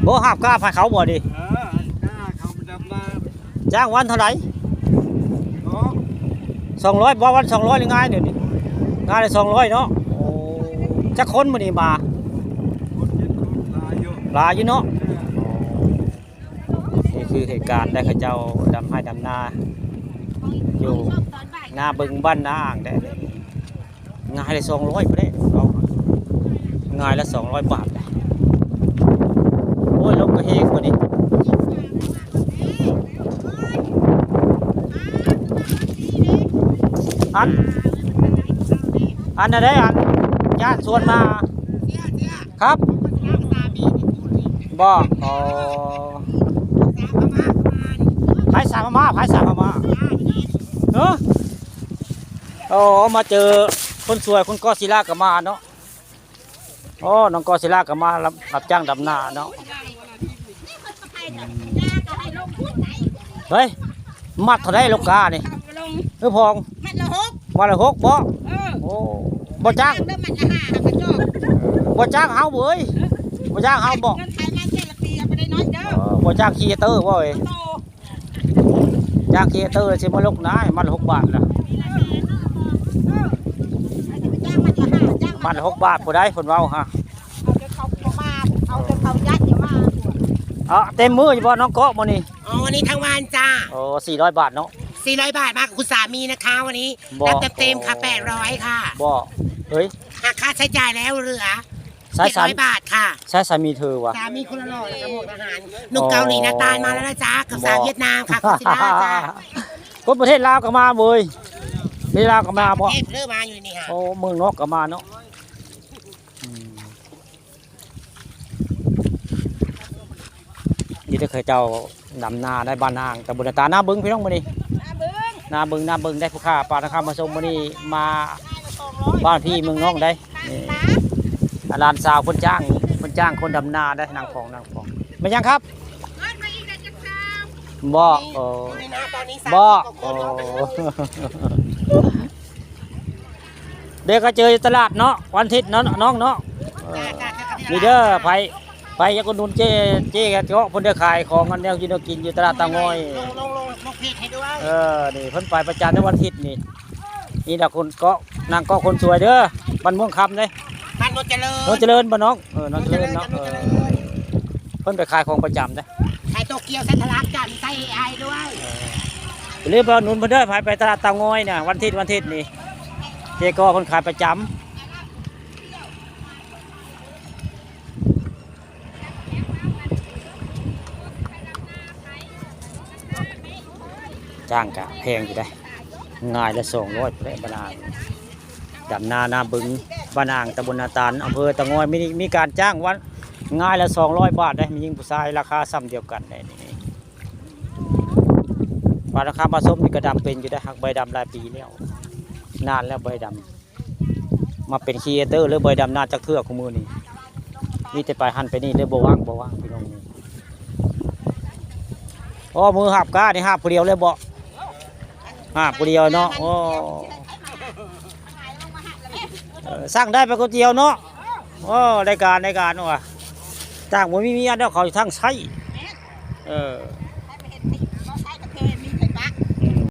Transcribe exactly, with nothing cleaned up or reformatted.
บ่หาบก้าพาเขาบ่ดิ เออ หาบก้าเขาไปดำนา จ้างวันเท่าไหร่ เนาะ สองร้อย บ่ วันสองร้อย นี่ง่ายเดี๋ยวนี้ ง่ายเลย สองร้อย เนาะ โอ้ จักคนมื้อนี้มา คนเจ็ดคน หลายอยู่ หลายอยู่เนาะ นี่คือเหตุการณ์ได้เขาเจ้าดำไร่ดำนา อยู่หน้าบึงบ้านนาอ่างได้ งายละ สองร้อย พุ้นเด้ เอา งายละ สองร้อย บาท โอ้ย ลมก็แฮงกว่านี้ อัน อันนั้นได้ อัน ญาติชวนมา ครับ บ่ อ๋อ ไผสามมา ไผสามมา เนาะ โอ้ มาเจอคนสวย คุณกอดศิลาก็มาเนาะ โอ้ น้องกอดศิลาก็มารับ รับจ้างดำนาเนาะ เฮ้ย มัดเท่าไหร่ลูกค้านี่ ลง คือพอง มัดละหก มัดละหกบ่ เออ โอ้ บ่จ้าง เริ่มมัดละห้า หากระจอก บ่จ้างเฮาเว้ย บ่จ้างเฮาบ่ เงินขายมันแต่ละปีเอาไปได้น้อยเด้อ เออ บ่จ้างครีเอเตอร์บ่เว้ย โต จ้างครีเอเตอร์สิมาลกนะ มัดละหกบาทนะ จ้างมันละห้า จ้าง มัดละหกบาทผู้ใดเพิ่นเว้าฮะ เอาแต่เขามา เอาแต่เขายัดอย่ามา เออ เต็มมื้ออยู่บ่น้องเกาะมื้อนี้ อ๋อ วันนี้ทั้งวันจ้า โอ้ สี่ร้อย บาทเนาะ สี่ร้อย บาทมากับคุณสามีนะคะวันนี้ บ่ รับเต็มๆค่ะ แปดร้อย ค่ะ บ่ เฮ้ย หักค่าใช้จ่ายแล้วเหลือ ใช้สามี เจ็ดร้อย บาทค่ะ ใช้สามีเธอวะ สามีคนหล่อๆ แล้วก็หมวกทหาร หนุ่มเกาหลีหน้าตาลมาแล้วนะจ๊ะ กับสาวเวียดนามค่ะ คุณศิลาจ้า คนประเทศลาวก็มาเว้ย ประเทศลาวก็มาบ่ เทพเริ่มมาอยู่นี่ค่ะ โอ้ เมืองนอกก็มาเนาะ อืม นี่เด้อเขาเจ้าดำนาได้บ้านนาง ตำบลนาตาล นาบึงพี่น้องมื้อนี้ นาบึง นาบึง นาบึง ได้ผู้ค้าปลานะครับมาส่งมื้อนี้ มาบ้านพี่เมืองน้องได้ นี่ หลานสาวเพิ่นจ้าง เพิ่นจ้างคนดำนาได้ นางฟอง นางฟอง แม่นหยังครับ บ่ เออ นี่นะ ตอนนี้ บ่ สามสิบกว่าคน โอ้ เดี๋ยวก็เจออยู่ตลาดเนาะ วันอาทิตย์เนาะน้องเนาะ เออ จ้า จ้า จ้า นี่เด้อ ไผ ไผอยากอุดหนุนเจ๊ เจ๊เกาะเพิ่นเด้อ ขายของกันแนวอยู่แนวกินอยู่ตลาดเตางอย ลง ลง ลง ลงเพจให้ด้วย เออ นี่เพิ่นไปประจำในวันอาทิตย์นี่ นี่ล่ะคนเกาะ นางเกาะคนสวยเด้อ บ้านม่วงคำเด้ บ้านโนนเจริญ โนนเจริญบ่น้อง เออ โนนเจริญเนาะ โนนเจริญ เออ เพิ่นไปขายของประจำเด้ ขายโตเกียว ไส้ทะลักจ้ะ มีไส้ เอไอ ด้วย เออ อย่าลืมไปอุดหนุนเพิ่นเด้อ ไผไปตลาดเตางอยเนี่ย วันอาทิตย์ วันอาทิตย์นี่ เจ๊เกาะเพิ่นขายประจำ จ้างก็แพงอยู่เด้ งายละ สองร้อย พุ้นเด้ บ้านนาง ดำนา นาบึง บ้านนาง ตำบลนาตาล อำเภอเตางอย มี มีการจ้างวัน งายละ สองร้อย บาทเด้ มีหญิงผู้ชาย ราคาส่ำเดียวกันเด้ นี่ ว่าราคามาส้มนี่ก็ดำเป็นอยู่เด้ หักใบดำหลายปีแล้ว นานแล้วใบดำ มาเป็นครีเอเตอร์เลย บ่ได้ดำนาจักเทื่อคู่มื้อนี้ มีแต่ไปหั่นไปนี่เลย บ่ว่าง บ่ว่างพี่น้องนี่ โอ้ มือหาบก้านี่หาบผู้เดียวเลยบ่ หาบผู้เดียวเนาะ โอ้ เออ สั่งได้ไปก๋วยเตี๋ยวเนาะ โอ้ ได้การ ได้การว่ะ จ้างบ่มีเมียเด้อ เขาทั้งไส้ เออ